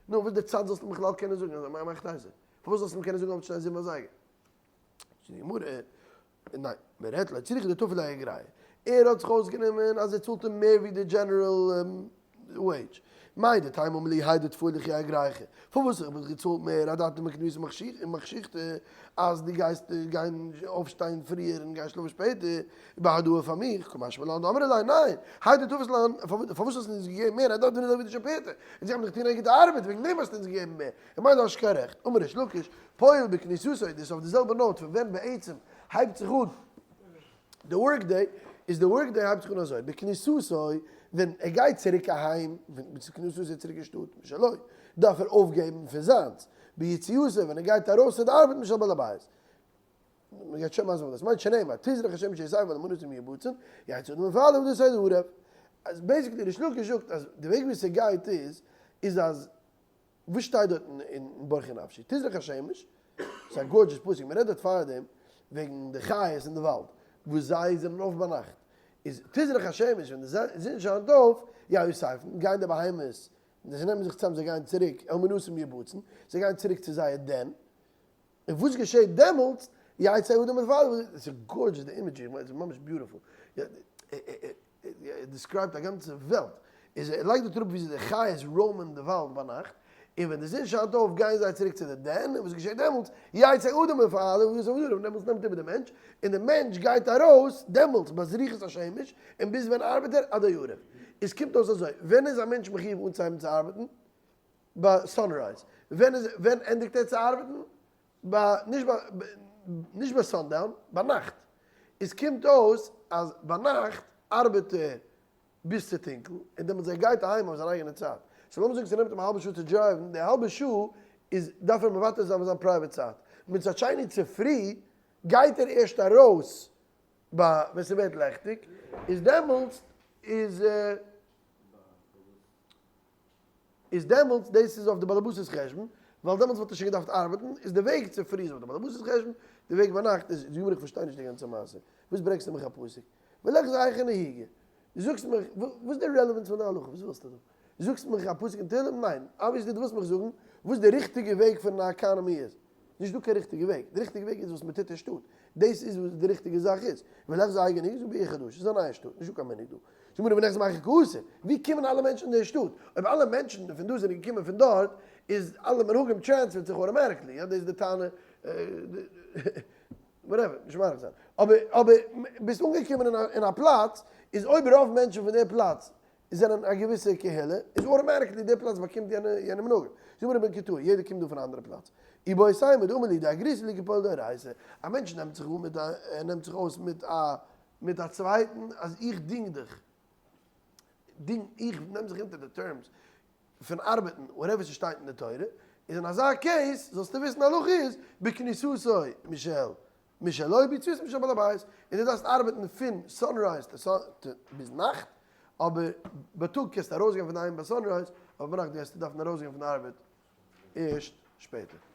נו וואס די צד זאלסטו בכלל קענען זאגן אז ער מאכט הייזער? פארוואס זאלסטו אים קענען זאגן אויפצושטיין זיבן אזייגער? זאגט די גמרא, ניין, מען רעדט לא צריכא דתפר ליה אגריה, ער האט זיך אויסגענומען אז ער צאלט אים מער ווי די general wage, מהו דתימא אמר להו האי דתפאר לכו אגרייכו, פארוואס איך האב דיך געצאלט מער אדעתא דמקניתא מחשיכתא, אז דו גייסט גיין אויפשטיין פריער און גיין שלאפן שפעטער, בהדאה פאר מיך, קא משמע לן דאמרי ליה, ניין, האי דתפס לן, פארוואס האסטו אונז געגעבן מער אדעתא דנזיל עבידא שפירתא, אונז האבן דאך געטון א גוטע ארבעט, וועגן דעם האסטו אונז געגעבן מער, און ממילא האסט קיין רעכט, אמר ריש לקיש, פועל בכניסתו, דאס איז אויף די זעלבע note פון ווען בעצם הייבט זיך אן די work day, איז די work day הייבט זיך אן אזוי, בכניסתו, ווען ער גייט צוריק אהיים, ווען בכניסתו איז ער צוריק אין שטאט, משלו, דארף ער אויפגעבן פון זיינס, ביציאתו, ווען ער גייט ארויס צו די ארבעט משל בעל הבית. מען גייט שוין מסביר וואס דאס מיינט, שנאמר, תזרח השמש יתיב אל אמונות יבצן, יצא אדם ופעלה ודאס איז ערב. אז basically ריש לקיש זאגט אז די וועג ווי ס'גייט איז, איז אז וואס שטייט דארט אין ברכי נפשי? תזרח השמש, ס'איז א gorgeous פסוק, מ'רעדט דארט פארדעם וועגן די חיות אין די וואלד, וואס זיי זענען אויף ביינאכט, איז תזרח השמש ווען די זון שיינט אויף, יאספן, גייען די בהמות, זיי נעמען זיך צוזאם זיי גייען צוריק, אל מנוסים יבצן, זיי גייען צוריק צו זייער den, און וואס געשעט דעמאלטס? יצא האדם לפעלו, עס איז gorgeous די imagery, איך מיין עס איז ממש beautiful, ער describe ט א גאנצע וועלט, איז ער לייגט דארט אראפ וויאזוי די חיות roam ען די וואלד ביינאכט, און ווען די זון שיינט אויף גייען זיי צוריק צו די den, און וואס געשעט דעמאלטס? יצא האדם לפעלו, און דעמאלטס נעמט איבער די מענטש, און די מענטש גייט ארויס דעמאלטס ביי זריחת השמש, און ביז ווען ארבעט ער? עד הערב. עס קומט אויס אזוי, ווען איז א מענטש מחיוב אנצוהייבן צו ארבעטן? ביי sunrise. ווען איז ווען ענדיגט ער צו ארבעטן? ביי, נישט ביי, נישט ביי sundown, ביינאכט. עס קומט אויס אז ביינאכט ארבעט ער ביז צו טונקל, און דעמאלטס ער גייט אהיים אויף זיין אייגענע צייט. so לאמיר זאגן ס'נעמט אים א האלבע שעה צו drive ן, די האלבע שעה איז דארף ער מוותר זיין פון זיין private צייט. מצד שני צופרי גייט ער ערשט ארויס ביי ווען ס'ווערט לעכטיג, איז דעמאלטס איז איז דעמאלטס דאס איז אויף די באלעבאס'ס חשבון, ווייל דעמאלטס וואלט ער שוין געדארפט ארבעטן, איז די וועג צופרי איז אויף די באלעבאס'ס חשבון, די וועג ביינאכט איז, זאג מיר איך פארשטיי נישט די גאנצע מעשה, וואס ברענגסטו מיך א פסוק? ולך זכר נהיגה, זאגסט מיך, וואס איז די relevance פון די הלכה, וואס ווילסטו דא? זאגסט מיך א פסוק אין תהלים? ניין, obviously דו ווילסט מיך זאגן וואס די ריכטיגע וועג פון א economy איז. נישט דא קיין ריכטיגע וועג, די ריכטיגע וועג איז וואס מען טוט אין שטאט, דאס איז וואס די ריכטיגע זאך איז, ולך זייגער נישט, זאג בעיר חדשה, ס'איז א נייע שטאט, נישט דא קיין מנהג דא, זאג מיר ולך זמייכער כעסה, ווי קומען אלע מענטשן אין די שטאט, אויב אלע מענטשן פון דא זענען געקומען פון דארט, איז אלע מנהגים transfer ט זיך automatically, יא דאס איז די טענה, whatever, נישט מאריך זיין, אבער אבער ביסט אנגעקומען אין א פלאץ, איז אויב רוב מענטשן פון די פלאץ זענען א געוויסע קהילה, איז automatically די פלאץ באקומט יענע יענע מנהגים. זאג מיר איך בין כטועה, יעדער קומט דא פון א אנדערע פלאץ. איבעית אימא דאמר לי דאגריתו לי כפועל דאורייתא, א מענטש נעמט זיך אן מיט א ער נעמט זיך אויס מיט א מיט א צווייטן אז איך דינג דיך, דינג איך נעם זיך אונטער די terms פון ארבעטן whatever ס'שטייט אין די תורה, איז אין אזא case זאלסטו וויסן הלכה איז בכניסתו משל משלו ביציאתו משל בעל הבית, און דו דארפסט ארבעטן פון sunrise to ביז נאכט, אבער בייטאג קענסטו ארויסגיין פון דערהיים ביי sunrise, אבער ביינאכט גייסטו דארפן ארויסגיין פון די ארבעט ערשט שפעטער.